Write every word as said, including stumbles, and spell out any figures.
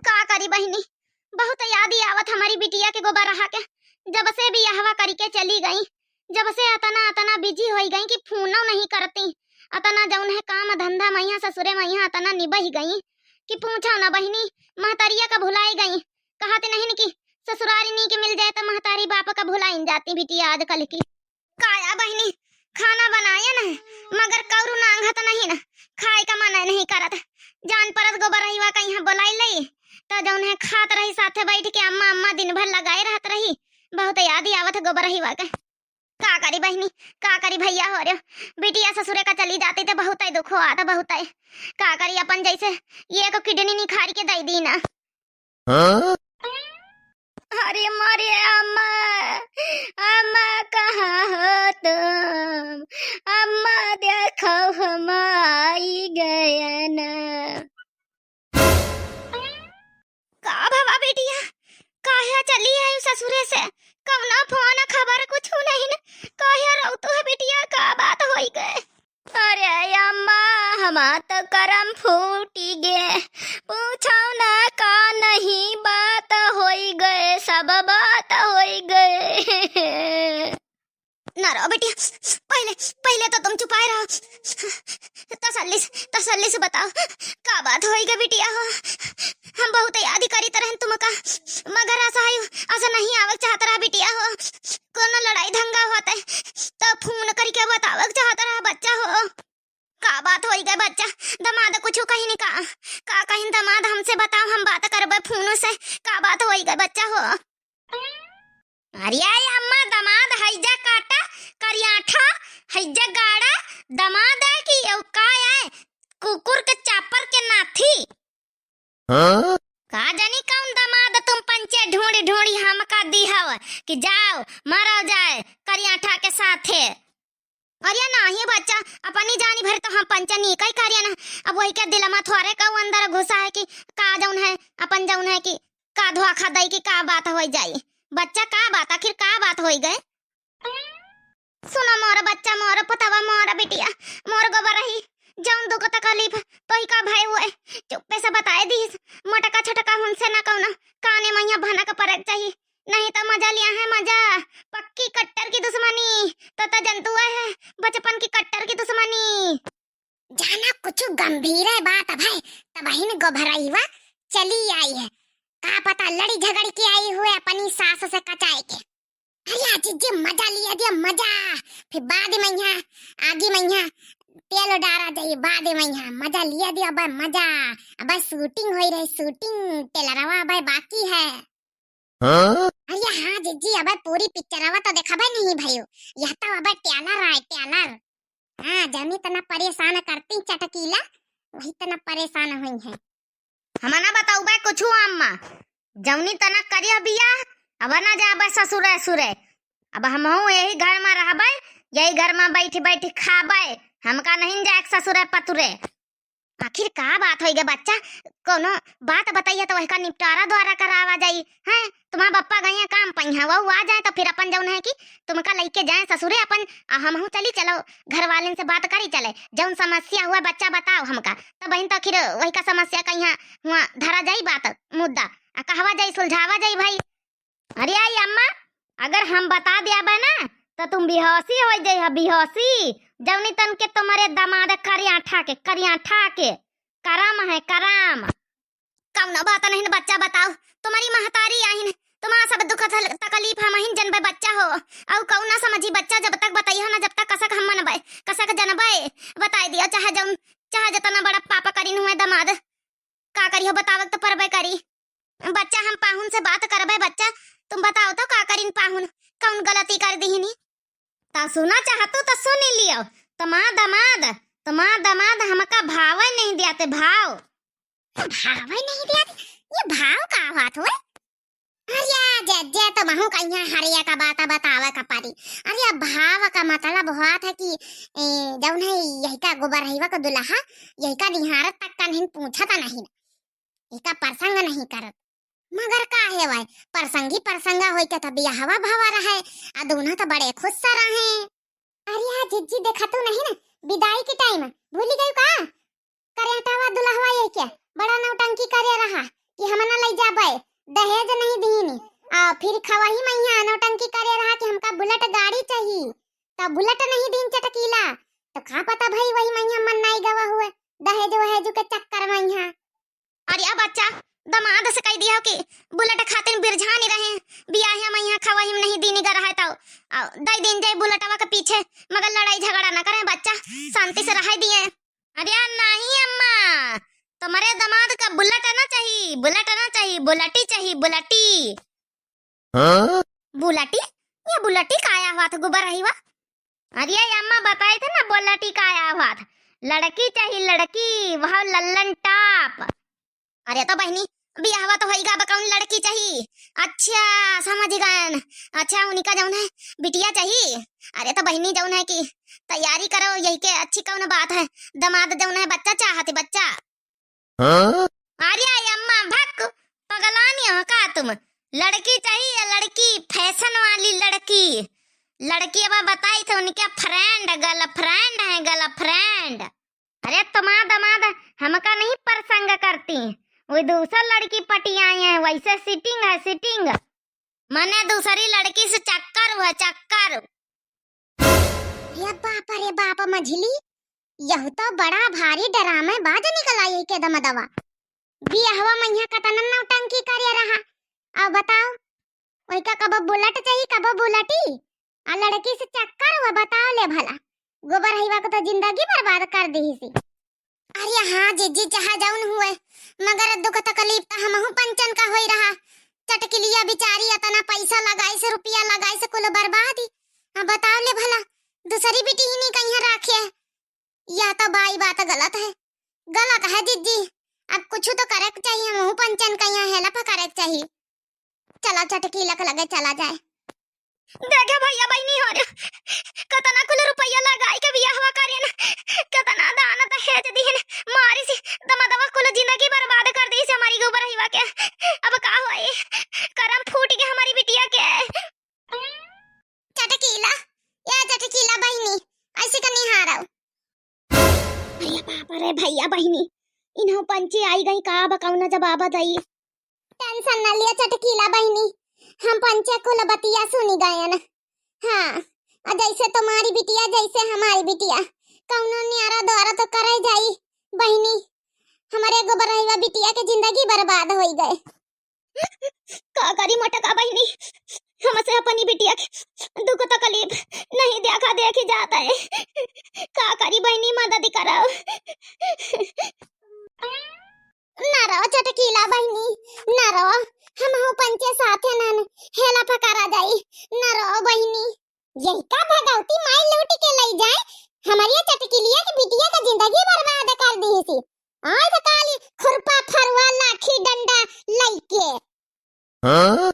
का करी बहिनी, बहुत याद ही आवत हमरी बिटिया के गोबरहा के। जब से बियाहवा करिके चली गई, जब से अतना, अतना busy होई गई कि फोनो नहीं करती। अतना जौन है काम धंधा मइहाँ ससुरे मइहाँ अतना निबहि गई कि पूछो न बहिनी, महतरिया का भुलाई गई। कहत नहीं कि ससुरारी नीक मिल जाए त महतारी बाप का भुलाइन जाती बिटिया आजकल की। काया बहिनी, खाना बनायन है, मगर कौरू नांघत नहीं न, खाए का मन नहीं करत। जान परत गोबरहिवा का यहाँ बोलाई लई, त जौन है खात रही साथे बैठ के, अम्मा, अम्मा दिन भर लगाए रहत रही। बहुत याद ही आवत है गोबरहिवा के। का करी बहिनी, का करी भैया हो रे, बिटिया ससुरे का चली जाती त बहुत ही दुख होत, बहुत ही। का करी अपन जैसे ये को kidney निखारी के दे दी ना। हाँ? अरे मोरे अम्मा, अम्मा कहाँ हो तुम? अम्मा देखो हम आई गयन। का भवा बिटिया, काहे चली आई ससुरे से? कौनो फोन खबर कुछ नहीं न? काहे रोतू है बिटिया, का बात होई गए? अरे अम्मा, हमार त करम फूटी गे। पूछो ना का नहीं बात होई गए, सब बात होई गए। ना रो बेटी, पहले, पहले तो तुम चुपाए रहो। तसल्ली से, तसल्ली से बताओ, का बात होई गए बिटिया हो? हम बहुत याद करीत रहन तुमका, मगर असा है, असा नहीं आवक चाहत रहा बिटिया हो। कोनो लड़ाई दंगा होत है, तो फोन करके बतावक चाहत रहा बच्चा हो। का बात होई गए बच्चा? दमाद कुछ कहीं नहीं का? का कहीं दमाद हमसे बताओ, हम बात करबे फोन से। का बात होई गए बच्चा हो? अरे अम्मा, दमाद हैजा काटा, करियाठा, हैजा गाड़ा, दमाद है कि ये का है? कुकुर के चापर के नाथी। हाँ? का जानी कौन दमाद तुम पंचे ढूंढी ढूंढी हमका दी हव कि जाओ मरो जाए करियाठा के साथे। अरे नाही बच्चा, अपनी जानी भर तो हम पंचे नीक ही करियन। अब वही के दिल में थोरे कहू अंदर घुसा है कि का जौन है, अपन जौन है कि का धोखा दई कि का बात होई जाई। बच्चा का बात, आखिर का बात होई गए? सुनो मोर बच्चा, मोर पुतवा, मोर बिटिया, मोर गोबरही, जौन दुख तकलीफ तोही का भय हुए, चुप्पे से बताए दीस। मोटका छोटका हुन से ना कौनो काने मइया भनक परक चाही, नहीं तो मजा लिया है मजा। पक्की कट्टर की दुश्मनी, तो, तो जंतु है बचपन की कट्टर की दुश्मनी। जाना कुछ गंभीर है बात है, तबहिन गोबरहिवा चली आई है। का पता लड़ी झगड़ के आई हुए अपनी सास से कचाए के। अरे जिज्जी मजा लिया दिया मजा, फिर बाद में यहाँ आगी में यहाँ तेल डारा जाई, बाद में यहाँ मजा लिया दिया, अब मजा, अब shooting होई रही, shooting, टेलरवा अब बाकी है। हाँ? अरे हाँ जिज्जी, अब पूरी पिक्चरवा तो देखबे नहीं भयो, यह तो अब टेलर आए, टेलर। हाँ, जौनी तना परेशान करती चटकीला, वही तना परेशान हुई है। हम ना बताउबे कुछु अम्मा, जौनी तना करिया बियाह, अब ना जाबे ससुरे सुरे। अब हमहू यही घर में रहबे, यही घर में बैठ बैठ खाबे, हमका नहीं जाए ससुरे पतुरे। आखिर का बात होई गे बच्चा? कोनो बात बताइए तो वहका निपटारा द्वारा करावा जाई। हैं, तुम्हार बप्पा गइया काम पइहा, वहू आ जाए तो फिर अपन जौन है कि तुमका लइके जाए ससुरे अपन, आ हमहू चली चलो घर वालेन से बात करी चले। जौन समस्या हुआ बच्चा बताओ हमका, तब बहिन तो आखिर वहका समस्या कइहाँ हुआ धरा जाई बात मुद्दा, आ कहवा जाई सुलझावा जाई भाई। अरे आई अम्मा, अगर हम बता दियाबे ना, तो तुम बेहोशी हो जाई है, बेहोशी। जौनी तन के तुम्हारे दामाद करियाठा के, करियाठा के, करम है, करम। कौनो बात नहीं न बच्चा, बताओ, तुम्हारी महतारी आहिन, तुम्हारा सब दुख तकलीफ हम ही जनबे बच्चा हो। और कौन ना समझी बच्चा, जब तक बताइए ना, जब तक कसक हम मनबे, कसक जनबे, बताई दिया, चाहे जौन, चाहे जितना बड़ा पाप करिन हुए दामाद, का करी हो, बतावक तो परबे करी। बच्चा, हम पाहुन से बात करबे बच्चा, तुम बताओ तो का करिन पाहुन, कौन गलती कर दीहनी? ता सुना चाहतू तो सुन लियो, तुम्हार दामाद, तुम्हार दामाद हमका भावे नहीं दियाते, भाव। भावे नहीं दियाते? ये भाव का बात हुए? अरे जे, जे तो महू कहिया हरिया का बात बतावे का परी। अरे भाव का मतलब हुआ था कि ए, जौन है यही का गोबरहिवा का दुल्हा, यही का निहारत तक का नहीं पूछा था नहीं। एका प्रसंग नहीं करत। मगर काहे वाय? प्रसंगी प्रसंग होई के त बियाहवा भवा रहे, आ दोनों त बड़े खुश से रहे। अरे आ जिज्जी देखा तू नहीं ना, विदाई के time भूली गई का? करेंटवा दुल्हा के बड़ा नौटंकी करे रहा कि हम ना लइ जाबे, दहेज नहीं दीनी। आ फिर खवही मइहाँ नौटंकी करे रहा कि हमका बुलेट गाड़ी चाही, त बुलेट नहीं दीन चटकीला। त का पता भई वही मइहाँ मन नाई गवा हुए दहेज वहेज के चक्कर मइहाँ। अरे बच्चा, दमाद से कहि दिया कि बुलेट खातिर बिरझानी रहे, बियाहे मइहाँ खवही में नहीं दीनी ग रहे तो, आ, दइ दीन जाए बुलेटवा के पीछे, मगर लड़ाई झगड़ा न करे बच्चा, शांति से रहे दिए। अरे नहीं अम्मा, तुम्हारे दमाद का बुलेट ना चाही, बुलेट ना चाही, बुलेटी चाही, बुलेटी। हाँ? बुलेटी? ये बुलेटी का आया हुआ था गोबर रही हुआ? अरे अम्मा बताई थे ना, बुलेटी का आया हुआ था, लड़की चाही लड़की, वह लल्लन टाप। अरे तो बहिनी, बियाहवा तो होइगा, अब कौन लड़की चाही? अच्छा समझ गयन, अच्छा उनका जौन है बिटिया चाही। अरे तो बहिनी जौन है कि तैयारी करो, यही के अच्छी कौन बात है, दमाद जौन है बच्चा चाहत बच्चा। हाँ? अरे अम्मा भक, पगलानी हो का तुम? लड़की चाही या लड़की, फैशन वाली लड़की। लड़की अब बताई थे उनके फ्रेंड, गर्लफ्रेंड है, गर्लफ्रेंड। अरे तुम्हार दमाद हमका नहीं परेशान करती, वो दूसर लड़की पटी आई है, वैसे सेटिंग है, सेटिंग। मने दूसरी लड़की से चक्कर हुआ, चक्कर। अरे बाप रे बाप मझली, यह तो बड़ा भारी ड्रामेबाज निकला ये के दमदवा। बियाहवा मइहाँ कतना नौटंकी करे रहा। अब बताओ, ओइका कबो बुलेट चाही, कबो बुलेटी, आ लड़की से चक्कर हुआ, बताओ ले भला। गोबर रहिवा को तो जिंदगी बर्बाद कर दीहिसी। अरे हाँ जिज्जी, चाहे जौन हुए, मगर दुख तकलीफ त हमहू पंचन का होई रहा। चटकिलिया बिचारी अतना पैसा लगाइस, रुपया लगाइस, कुल बर्बाद ही। अब बताओ ले भला, दूसरी बिटिहिनी कइहाँ राखे? यह तो बाई बात गलत है, गलत है जिज्जी। अब कुछ तो करे के चाहिए, हमहू पंचन कइहाँ help करे के चाहिए। चला चटकीला के लगे चला जाए। देखे भइया बहिनी हो रे, कतना कुल रुपया लगाई के बियाहवा करेन, कतना दान दहेज दीन, मारी सी दमदवा कुल जिंदगी बर्बाद कर दीस हमारी गोबर रहिवा के। अब का होई, करम फूट गए हमारी बिटिया के। चटकीला, या चटकीला बहिनी, ऐसे का निहारौ? अरे बाप रे भइया बहिनी, इन्हों पंचे आई गई का, अब कौन जवाब दई? Tension न लिया चटकीला बहिनी, हम पंचे कुल बतिया सुनी गयन। हाँ, अ जैसे तुम्हारी बिटिया, जैसे हमारी बिटिया, कौनो न्यारा द्वारा तो करे जाई बहिनी। हमरे गोबर रहिवा बिटिया के जिंदगी बर्बाद होई गए। का करी मोटका बहिनी, हमसे अपनी बिटिया के दुख तकलीफ नहीं देखा देखी जात है। का करी बहिनी, मदद करो। ना रो चटकीला बहिनी, ना रो, हमहू पंचे साथे नन हेला फकारा जाई, ना रो बहिनी। यही का भगवती माई लूट के लई जाए, हमरी चटकिलिया के बिटिया का जिंदगी बर्बाद कर दीहिसी। आज काली खुरपा फरुआ लाठी डंडा लइके। हाँ?